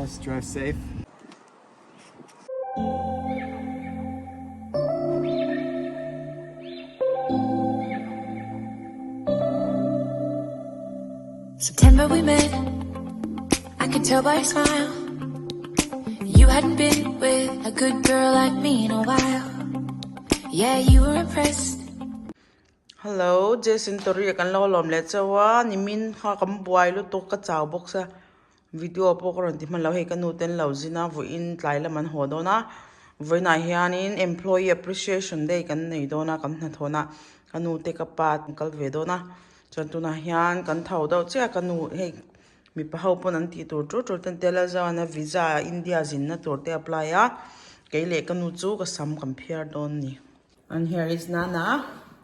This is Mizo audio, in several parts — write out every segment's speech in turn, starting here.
guys. Drive safe. September we met. I could tell by your smile. You hadn't been with a good girl like me in a while. Yeah, you were impressed. Hello, Jason Tori kan lo lawm leh chauh a, nimin kha kan buai lutuk ka chau bawk sia video pawh ka rawn ti hman lo hei ka nu ten lo zin a vawiin tlai lam an haw dawn a vawiinah hianin employee appreciation day kan nei dawn a kan hnathawhna ka nu te ka pa an kal ve dawn a chuan tunah hian kan tho deuh chiah a ka nu hei mipa ho pawn an tih tur tul tul ten tel a chuan a visa India zinna tur te a apply a kei leh ka nu chu ka sam kan phiar dawn a ni. And here is Nana.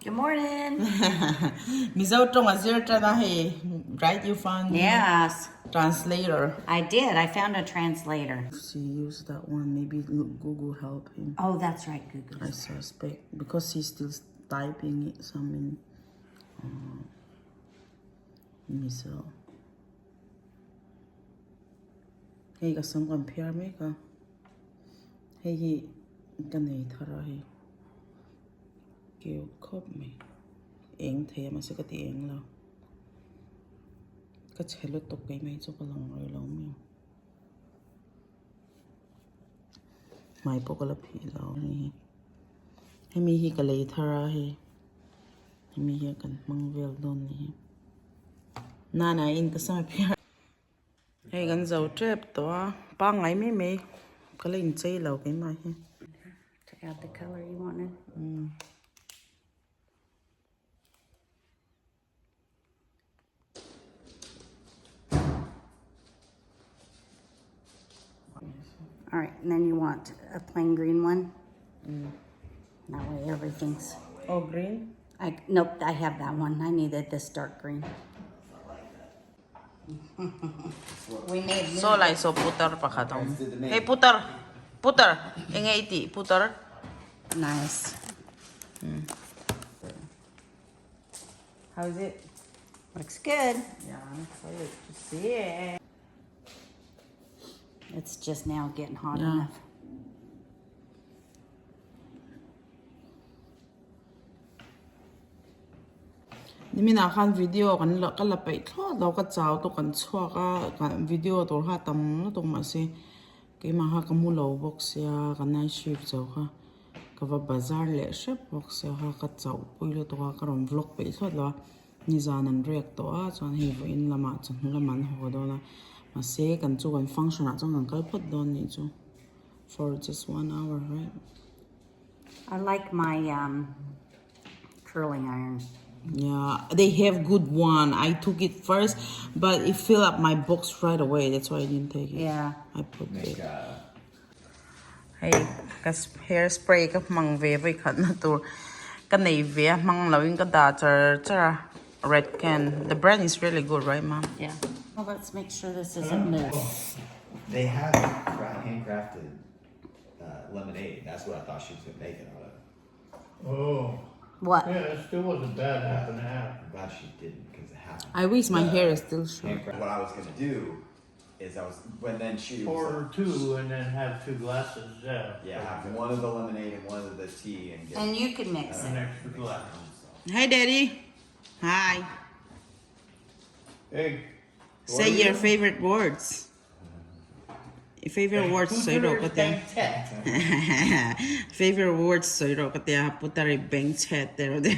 Good morning. Mizo tawng a zir tan a hei right you found Yes. translator. I did. I found a translator. She used that one. Maybe Google help him. Oh, that's right, Google. I suspect because he's still typing it some in uh, Mizo. Hei ka sam kan phiar mek a. Hei hi ka nei thar a hei keu khawp mai eng thei a mahse ka ti eng lo ka chhe lutuk mai mai chu ka lang rih lo mai ang hmai pawh ka la phih lo a ni hi hemi hi ka lei thar a hei hemi hi kan hmang vel dawn a ni hi nana in ka sam a phiar. Hei kan zo tep tawh a pangngai mai mai ka la inchei lo keimah hi. Check out the color you wanted. Mm. All right, and then you want a plain green one. Mm. That way everything's. Oh, green? I nope, I have that one. I needed this dark green. Saw lai saw putar pakhat a awm hei putar putar eng nge i tih putar Nice. How is it? Looks good. Yeah, I'm excited to see it. It's just now getting hot Yeah. enough. Niminah khan video kan la ka la peih thlawt lo ka chau tawh kan chhuak a kan video tur kha a tam lutuk mahse keimah kha ka mu lo bawk sia ka night shift zo kha ka va bazar leh hrep bawk sia kha ka chauh pui lutuk a ka rawn vlog peih thlawt lo a nizan an riak tawh a chuan hei vawiin lamah chawhnu lamah an haw dawn a mahse kan chu kan function ah chuan kan kal phawt dawn nih chu for just one hour right. I like my um, curling iron. Yeah, they have good one. I took it first, but it filled up my box right away. That's why I didn't take it. Yeah. I put it. Hei, ka hair spray ka hmang ve vai khat na tur. Ka nei ve a hmang lo in ka da char char a. Red can. The brand is really good, right, mom? Yeah. Well, let's make sure this isn't loose. They have handcrafted uh, lemonade. That's what I thought she was gonna make it out of. Oh, What? yeah, it still wasn't bad, half and half. I'm glad she didn't because half. I wish my the hair is still short. handcraft- What I was gonna do is I was when then she was Order like, two and then have two glasses, yeah. yeah, have one of the lemonade and one of the tea and get And you can mix An it. extra glass. Hi, Daddy. Hi. Hey. Say your favorite words. Favorite words sawi rawh ka tia. Favorite words sawi rawh ka tia putar i beng chhet te rawh te.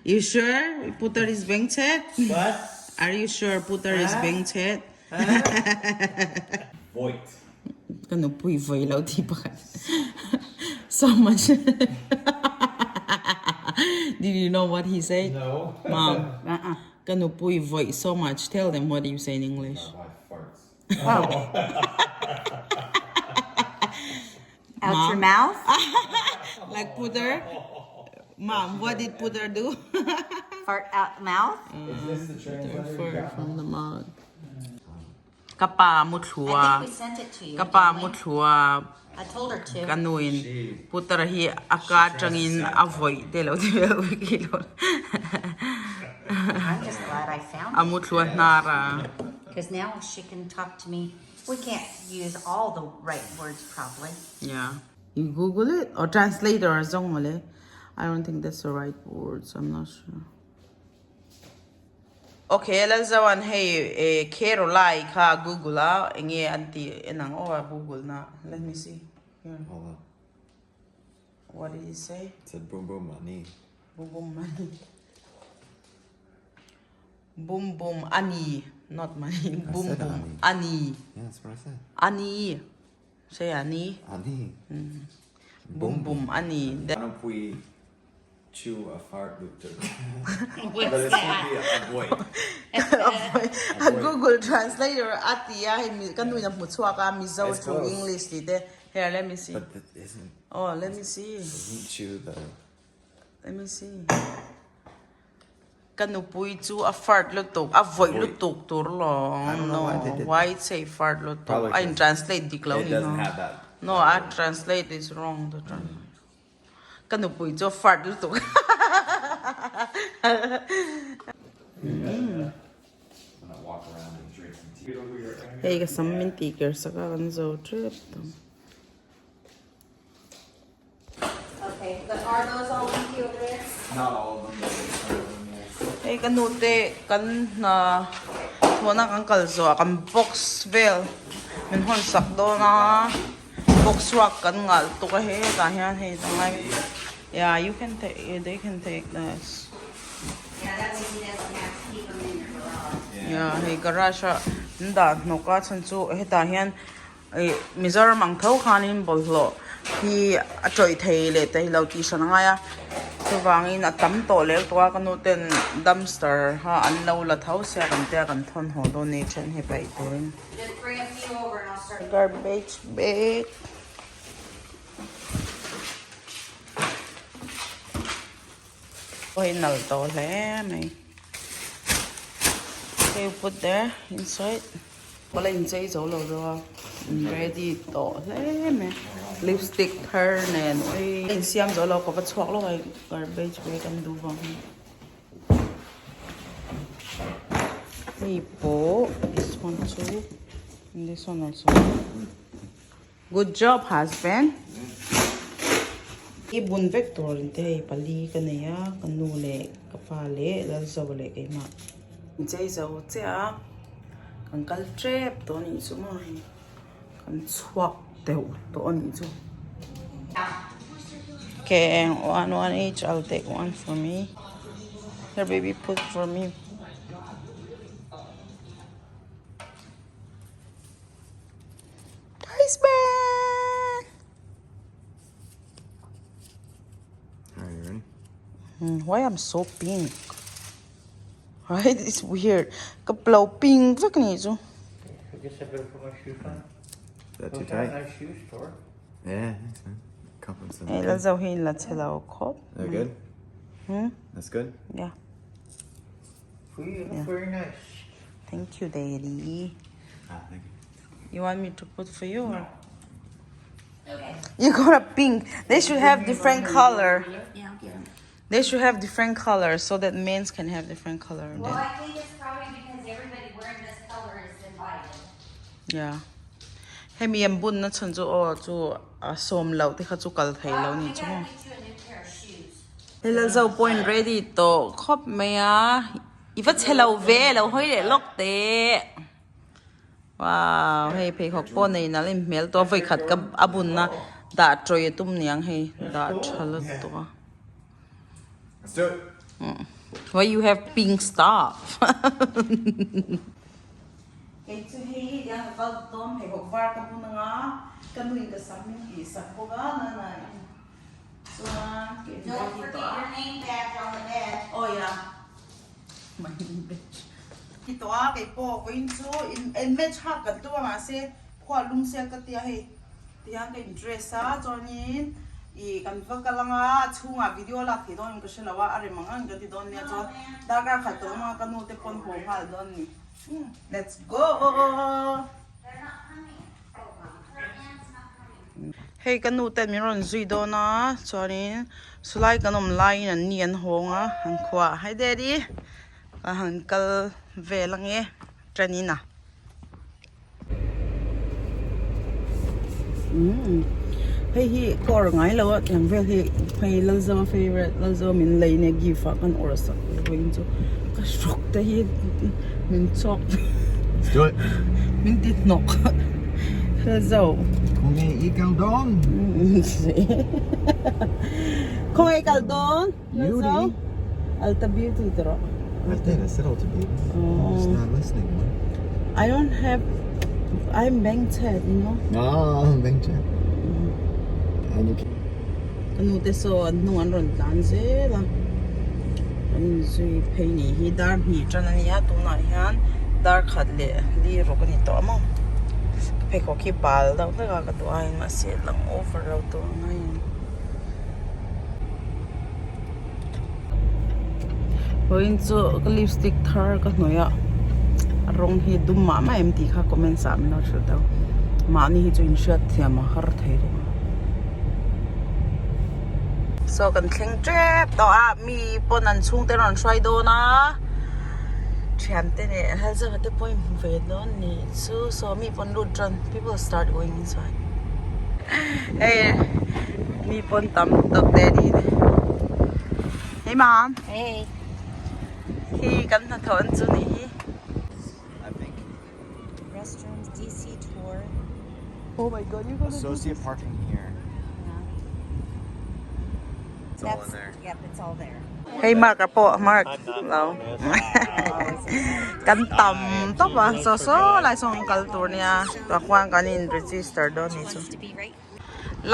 You sure putar is beng chhet? What? Are you sure putar is beng chhet? Voit. Ka nupui vawi lo ti pakhat. So much. Did you know what he said? No. Mom. Uh-uh. Ka nupui vawi so much. Tell them what you say in English. My wife farts. Oh. Out your mouth? Like Putar? Mom, what did Putar do? Fart out the mouth? Is this the translator? you Fart got? from the mouth. Ka pa I muthlua. think we sent it to you. Ka pa didn't we? muthlua I told her to. ka nuin Putar hi a ka atangin a vawi te lo ti vel wiki lo. I'm just glad I found A it. muthlua hnar a. Because now she can talk to me. We can't use all the right words probably. Yeah. You Google it or translate or zong male. I don't think that's the right words. I'm not sure. Okay, Lalzawan hei eh, Caroline kha Google a enge an ti enang aw a Google na. Let me see. Here. Hold on. What did he say? It said boom boom money. Boom boom money. Boom boom ani, not money. Boom said boom ani. ani. Yeah, that's what I said. Ani. Say ani. Ani. Boom boom ani. Then Anopui chew a fart lutuk. What's But it's gonna be a boy. a Google Translator atia hei mi kan nuin a hmu chhuak a Mizo It's to close. English tih te here let me see But that isn't oh let me see isn't chew the let me see ka nupui chu a fart lutuk a vawih lutuk tur I lawng don't know no why they did why it say fart lutuk Probably a in 'cause translate dik lo it ni doesn't no have that. no a translate is wrong the translate Ka nupui chu a fart lutuk. Hei ka sam min tih ker sak a kan zo tep tawh. Hei ka nu te kan hna thawhna kan kal zawh ah kan box vel min hawn sak dawn a. Box ruak kan ngalh tuk a hetah hian hei tlai yeah you can take they can take this yeah hei garage ah an dah hnawk a chhan chu hetah hian ih Mizoram ang tho khanin bawlhhlawh hi a tawih thei leh thei lo tih hran a ngai a chuvangin a tam tawh lel tawh a ka nu ten dumpster kha an lo la tho sia kan tia kan thawn haw dawn a ni then hi paih turin. Just bring a few over and I'll start. Garbage bag. Oi nal to hle mai. Okay, put there inside. Wala in chei zo lo zo a. Ready to hle mai. Lipstick thar nen. Oi in siam zo lo ka va chhuak lo ai garbage bag an du vang. Hei pawh this one too and this one also good job husband i bun vek tur te hei pali ka nei a ka nu leh ka pa leh Lalzo leh keimah inchei zo chiah a kan kal tep tawh anih chu maw hei kan chhuak deuh tawh anih chu okay one one each I'll take one for me here baby put for me Iceman Are you ready? Hmm, why I'm so pink? Right? It's weird. Ka plo pink vek ni chu. I guess I better put my shoes on. Is that too Those are tight? nice shoes, Tor. Yeah, thanks, man. Compliments on Hei la zo hi la che lo khop. They're good? Hmm? That's good? Yeah. You look very nice. Thank you, Daddy. Ah, thank you. You want me to put for you? Or? Okay. You got a pink. They should have different color. Yeah, I'll get 'em. They should have different colors so that men can have different color. Well, Then. I think it's probably because everybody wearing this color is invited. Yeah. Hemi an bun na chhan chu aw chu a sawm loh te kha chu kal thei lo ni We chu gotta maw. get you a new pair of shoes. Hei Lalzo pawhin ready tawh khawp mai a, i va chhe lo ve lo hawi leh lawk teh. Wow hei pheikhawk pawh nei nalh in hmel tawh a vawi khat ka a bunna dah tawih a tum niang hei dah tha lutuk a. Let's do it. Why you have pink stuff? Kei chu hei tiang ka kal dawn pheikhawk var ka bun anga ka nuin ka sam min tih sak bawk a na na in chuan ke Don't forget your name badge on the bed. Oh yeah. My name badge. Ti tawh a kei pawh vawiin chu in match hak kan tum a mahse khuah lum sia ka tia hei tihian ka in dress a chuanin ih kan va kal anga a chhungah video lak thei dawn em ka hre lo a a rem ang ang ka ti dawn nia chuan darkar khat tawh anga ka nu te pawn haw nghal dawn ni let's go. Hei ka nu ten min rawn zui dawn a chuanin chulai kan awm laiin an ni an hawng a an khuaah hi daddy ka han kal vel ange train in a. Umm hei hi ka awrh ngai lo a tiang vel hi hei Lalzova favourite Lalzova min lei nia gift ah kan awrh sak vawiin chu ka hrawk te hi min chawk Let's do it. Min ti hnawk Lalzo. Khawnge i kal dawn? Khawnge i kal dawn? Lalzo. Ulta Beauty ti rawh. I did, I said Ulta Beauty. Oh. Just not listening. I don't have I'm bank chat, you know. No, bank chat. And you can Ka nu te saw an hnung an rawn tlan zel a an inzui phei ni hi dar hnih tan a nia tunah hian dar khat leh li rawk a ni tawh a maw ka pheikhawk hi bal deuh vek a ka duh aiin mahse lang over lo tur ang aiin. Vawiin chu ka lipstick thar ka hnawih a a rawng hi dum mah mah em tih kha comments ah min lo hrilh deuh mahni hi chu inhriat thiam a har thei deuh a saw kan thleng tep tawh a mi pawn an chhungte rawn hruai dawn a thiante leh Lalzova te pawh in hmu ve dawn nih chu saw mi pawn lut tan people start going inside hei. Mi pawn tam tak te ni Hey mom. Hey. Hi kan hnathawh an chu nih hi. I think. Restrooms DC tour. Oh my god, you gonna Associate parking here. Yeah. It's all in there. Yep, it's all there. Hey Mark a pawh Mark lo kan tam tawp a saw saw lai sawn kal tur nia tah khuan kan in register dawn nih chu. Wants to be right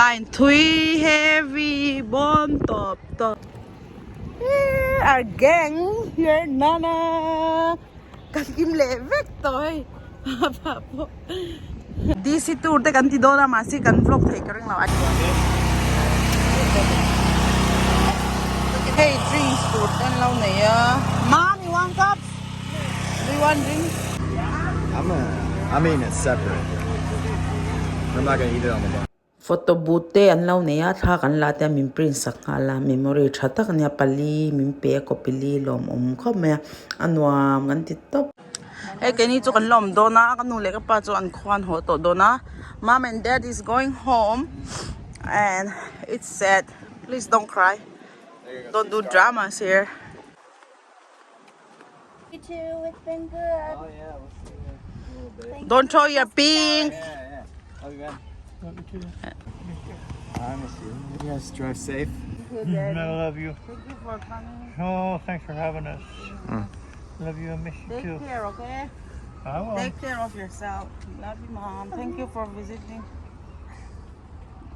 Line thui heavy bawn tawp tawp Here our gang here nana kan kim leh vek tawh hei pa pawh DC tour te kan ti dawn a mahse kan vlog theih ka ring lo hei drinks tur te an lo nei a Mom you want cups? Do you want drinks? I'm a, I'm eating it separate. I'm not gonna eat it on the bun. Photo booth te an lo nei a, thla kan la te a min print sak nghal a, memory tha tak a nia, pali min pe a copy li lawmawm khawp mai a, a nuam kan ti tawp. Hei keini chu kan la awm dawn a, ka nu leh ka pa chu an khuan haw tawh dawn a, mom and dad is going home and it's sad, please don't cry, don't do dramas here. You too. It's been good. Oh yeah, we'll see you in a little bit. Don't throw your pink. Yeah, yeah. Love you, man. Love you too. I miss you. You guys drive safe. I love you. Thank you for coming. Oh, thanks for having us. Love you and miss you Take too. care, okay? I will. Take care of yourself. Love you, mom. Thank you for visiting.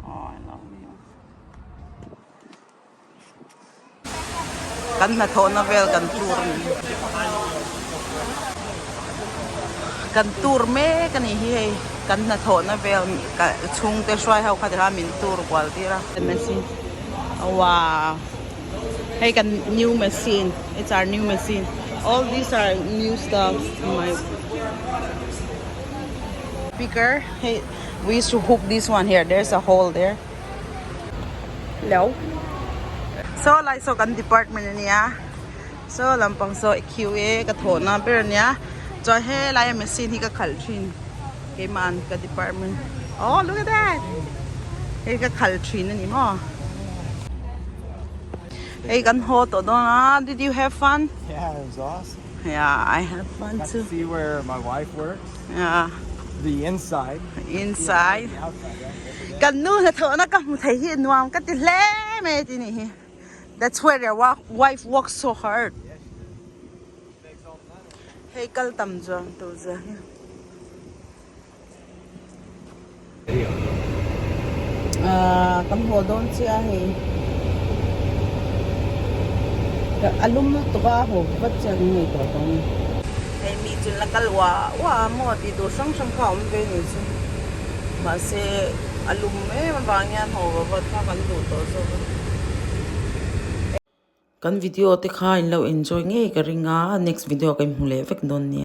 Oh, I love you. Kan hnathawhna vel kan tur a ni. Kan tur mek a nih hi hei. Kan hnathawhna vel chhungte hruai ho kha tikhan min tur kual tir a. Machine wow hei kan new machine it's our new machine all these are new stuff my speaker hei we used to hook this one here there's a hole there. Hello. Saw lai saw kan department ania saw lampang saw Q_A ka thawhna ber ania chuan helai a machine hi ka khalh thin keimah ka department oh look at that hei ka khalh thin ani maw hei kan haw tawh dawn a did you have fun Yeah, it was awesome. yeah I have fun Got too to see where my wife works. yeah The inside. inside The outside, right? Kan nu hnathawhna ka hmu thei hi nuam ka ti hle mai ti nih hi. That's where your wife works so hard. Hei kal tam chuan tur zia hi. Ah kan haw dawn chiah hei. A lum lutuk a haw vat chiah kan ngei tawh dawn. Hei mi chu la kal uah uah a maw tih tur hrang hrang kha a awm ve ni chu. Mahse a lum em avang hian haw va vat kha kan duh tawh zawk a. Kan video te kha in lo enjoy ngei ka ring a, next video ka inhmu leh vek dawn nia.